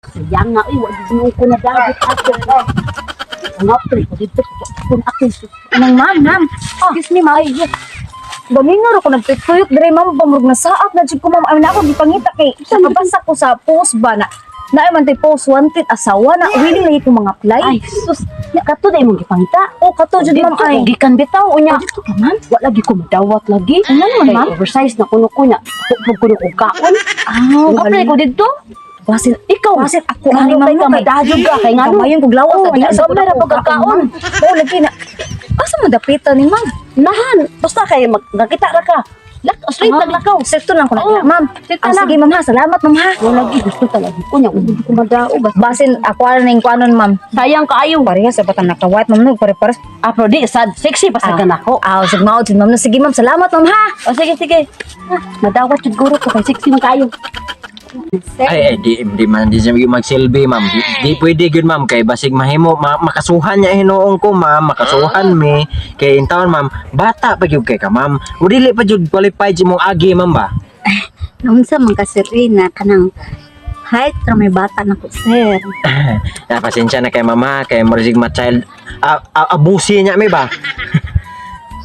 Sayang nga, uy, wag mo ko na dagat ato. Ang apple ko dito, kung ako. Anong ma'am, ma'am? Excuse me, ma'am. Ay, yes. Gamingar ako nagpituyok dire, ma'am, bamrug na saat na jud ko, ma'am. Ay na ako gipangita kay nakabasa ko sa post ba na naay man tay post wanted asawa na willing lagi ko mga apply. Ay, sus. Nya kato na imong gipangita. Oh, kato jud, ma'am, ay. Gikan bitaw unya. Dito ka, ma'am. Wa lagi ko madawat lagi. Ano naman, Kay ma'am? oversize na kuno ko nya. Tupog ko ko kaon. Ah, Apply ko didto. Basin Ikaw, basin ako ngano ani, ma'am, kay ka no, kay madajog ka kay ngano? Kamayon kog lawas Oh, oh, nya, gamay ra pag kaon. Oh, lagi na. Asa man dapitan ni ma'am? Nahan, basta kay nakita ra ka. Lak, straight Ah, naglakaw. Sekto lang ko na, Oo, ma'am. straight Ah, lang. sige, ma'am, ha. Salamat, ma'am, ha. Wa lagi gusto talaga ko nya, ug ko madao basta. Basin ako ara ning kuanon, ma'am. Sayang kaayo. Parehas sa batang naka-white, ma'am, no, pare-pares. Ah, pero di sad sexy pa sa Ah. kanako. Ah, sige, ma'am, sige, ma'am. Sige, ma'am, salamat, ma'am, ha. O sige, sige. Ah, madawat jud guro ko kay sexy man kaayo. Ay, ay, di man, di siya magsilbi, ma'am. Di pwede gyud, ma'am, kay basig mahimo, makasuhan niya hinuong ko, ma'am, makasuhan mi. Kay intaon, ma'am, bata pa gyud kay ka, ma'am. O dili pa gyud qualified si mong agi, ma'am ba? Naunsa man ka, sir, eh, na kanang height ra may bata na ko, sir. Na pasensya na kay mama, kay morisig ma child abusi niya mi ba?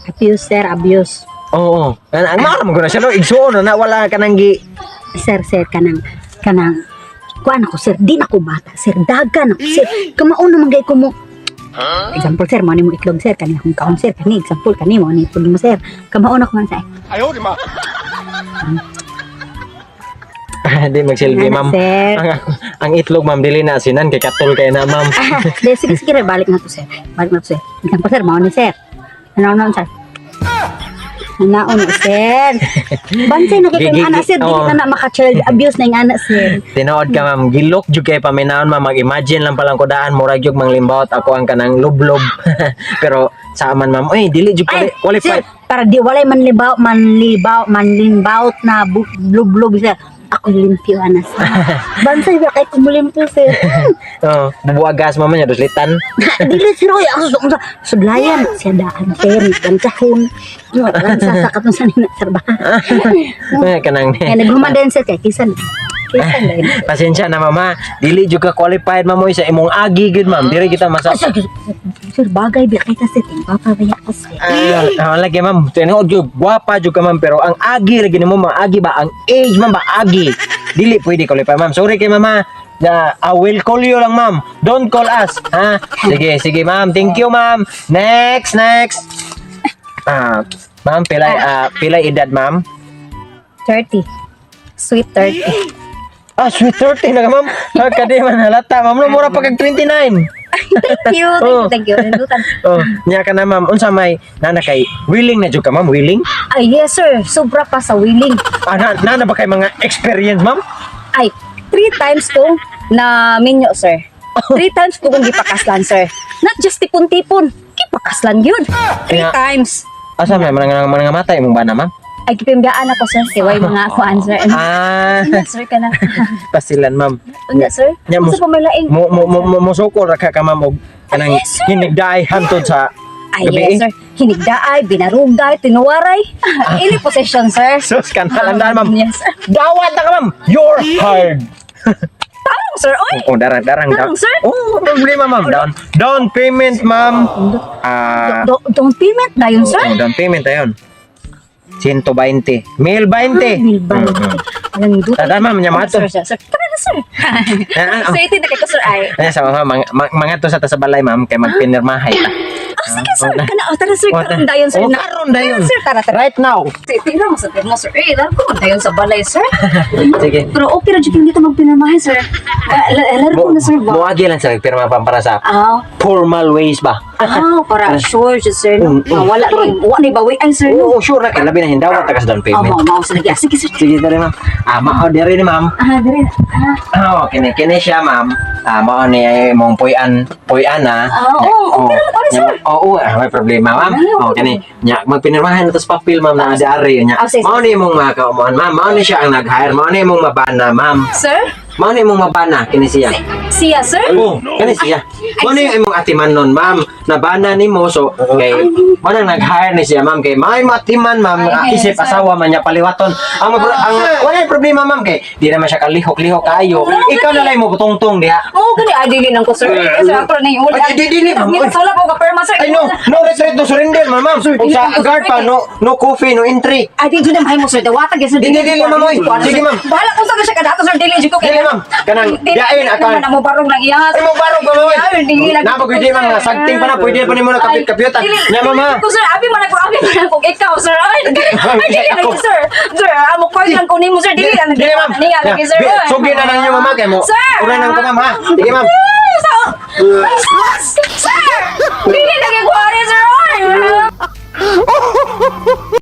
Abuse, sir, abuse. Oo. Ang maaram ko na siya no, igsuon na, na wala ka nang gi Sir, sir, kanang kuan ako, sir, di na ko bata, sir, dagan ako, sir. Kamao na man gay ko mo. Example, sir, mo ni mo itlog, sir, kani akong kaon, sir, kani example kani mo ni itlog mo, sir. Kamao na ko man sa. Di magsilbi, Ana, ma'am. sir. Ang itlog, ma'am, dili na asinan kay katol kay na, ma'am. Di, sige, sige, balik na to, sir. Balik na to, sir. Example, sir, mao ni sir. Ano na, sir? Ano na, sir? Bansay na kay Gigi- anak, sir, dili oo. na na maka-child abuse na yung anak, sir. Tinuod ka, ma'am, gilok jud kay paminahon, ma'am, mag-imagine lang palang kudaan murag jud manglimbawot ako ang kanang lublob. Pero sa aman, ma'am, oy, dili jud Ay, qualified. sir, para di walay manlibaw, manlibaw, manlimbaut na blublob, sir. Ako limpyo ana, sir. Bansay ba kay kumulimpyo, sir? Oh, bubuagas mama niya duslitan. Dili, sir, oy, ako sa sudlayan siya daan, sir, lansahon. Lansa sa katong sa nina, sir ba? Eh, kanang Kaya naghuman din, sir, kay kisan. Kisan din. Pasensya na, mama. Dili jud ka qualified, ma'am, oy, sa imong agi gud, ma'am. Dili kita masa. Ay, sir, sir, bagay ba kita, sir? Papa ba ako, sir? Ah, lagi, ma'am. Tinuod jud gwapa jud ka, ma'am, pero ang agi lagi nimo, ma'am, agi ba ang age, ma'am ba agi. Dili pwede qualified, ma'am. Sorry kay mama. Na, I will call you lang, ma'am. Don't call us, ha? Sige, sige, ma'am. Thank you, ma'am. Next, next. Ah, ma'am, pilay edad, ma'am? 30. Sweet 30. Ah, sweet 30 na ka, ma'am. Ah, kadi man halata, ma'am. No, mura pa kag 29. Thank you, thank you, thank you. Nandutan. Oh, nya ka na, ma'am. Unsa may nana kay willing na jud ka, ma'am? Willing? Ay, yes, sir. Sobra pa sa willing. Ah, na ba kay mga experience, ma'am? Ay, three times kong na minyo, sir. Three times ko kong gipakaslan, sir. Not just tipon-tipon. Gipakaslan yun. Three times. Asa may mga matay mong bana, ma'am? Ay, gipimbiyaan ako, sir. Siway mga kuan, sir. Ah, Unya, sir, ka na. pasilan, ma'am. Unya, sir. Nya, Unsa pa may laing? Mo sukol ra ka, ma'am, og kanang Yes, sir. hinigdaay hantod sa Ay, gabi. yes, sir. Hinigdaay, binarugday, tinuwaray. Any possession, sir. Sus, kanalan daan, ma'am. Yes, sir. Dawat na ka, ma'am. You're hired. Tarong, sir. Oy! Oh, darang, darang. Tarong, sir. Oh, problema, ma'am. Down payment, ma'am. Ah, Don't payment na yun, sir. oh, down payment ayon. 120. Mil 20. Mil 20. Alam niyo, Tata, ma'am, nya mga to. Sir, sir, sir. Tara na, sir. Ah, ah, So, ito na kay sir, ay. Ay, sa mga, mga to sa tasabalay, ma'am, kay magpinirmahay ta. Ah, sige, sir. Kana, oh, tara, sir. Oh, Karon dayon, sir. Oh, Na- karon dayon. Sir, tara, tara. Right now. Tira mo sa mo, sir. Eh, laro ko man dayon sa balay, sir. Sige. Pero okay ra jud dito magpinirmahan, sir. Ah, laro ko na, sir, ba? Muagi lang sila pirma pa para sa Ah, formal ways ba? ah, para sure, jud, sir. No? Ah, wala na, wala na bawian, sir. No? Oo, sure na kay labi na hindawat ta ka sa down Ah, payment. mao, mao, sir. Ah, sige, sir. Sige dali, ma'am. Ah, mao diri ni ma'am. Ah, diri. Ah, Ah, kini kini siya, ma'am. Ah, mao ni mong puy-an, puy-an na. Ah, oo, okay lang, okay, sir. Oo, ah, may problema, ma'am. Ah, Oh, kini nya magpinirmahan na to sa papel, ma'am, na dari nya. Ah, sige, Mao ni imong mga kaumuan, ma'am. Mao ni siya ang nag-hire. Mao ni imong mabana, ma'am. Sir? Mao ni imong mabana kini siya. Siya, sir? Oh, kani siya. Mo ni imong atiman nun, ma'am. Nabana nimo, so kay mo nang nag-hire ni siya, ma'am, kay may matiman, ma'am, Ay, isip sir. asawa man niya paliwaton. Ang wala yung problema, ma'am, kay di naman siya kalihok-lihok kayo. Ikaw na lang mo butong-tong diha. Oo, gani ay dili nang ko, sir. Kasi ako na yung uli. Ay, di, dili, ma'am. Ngita wala po ka perma, sir. Ay, no, no retreat, no surrender, ma'am, ma'am. Ug sa guard pa, no no coffee, no entry. Ay, di jud na mahimo, sir. Dawatan gyud, sir. Di, di, dili, ma'am, oy. Sige, ma'am. Bahala kung sa siya kadato, sir. Dili jud ko. Dili, ma'am. Kanang biyain, akan- Naman mo barong ng iya. Ay, mo barong ka, ma'am, oy. Ay, dili lang. Napa gyud, ma'am, nga sagting pa na pwede pa nimo na kapit-kapyutan. Nya, ma'am, ha? Ko, sir, abi man ako, abi man ako ikaw, sir. Ay, ay, dili Ako. lang, sir. Sir, amo ko lang ko nimo, sir. Dili lang. Dili, ma'am. Niya lagi, sir. Sugdi na lang ninyo, ma'am, kay mo. Sir. Una nang ko, ma'am, ha. Sige, ma'am. Sa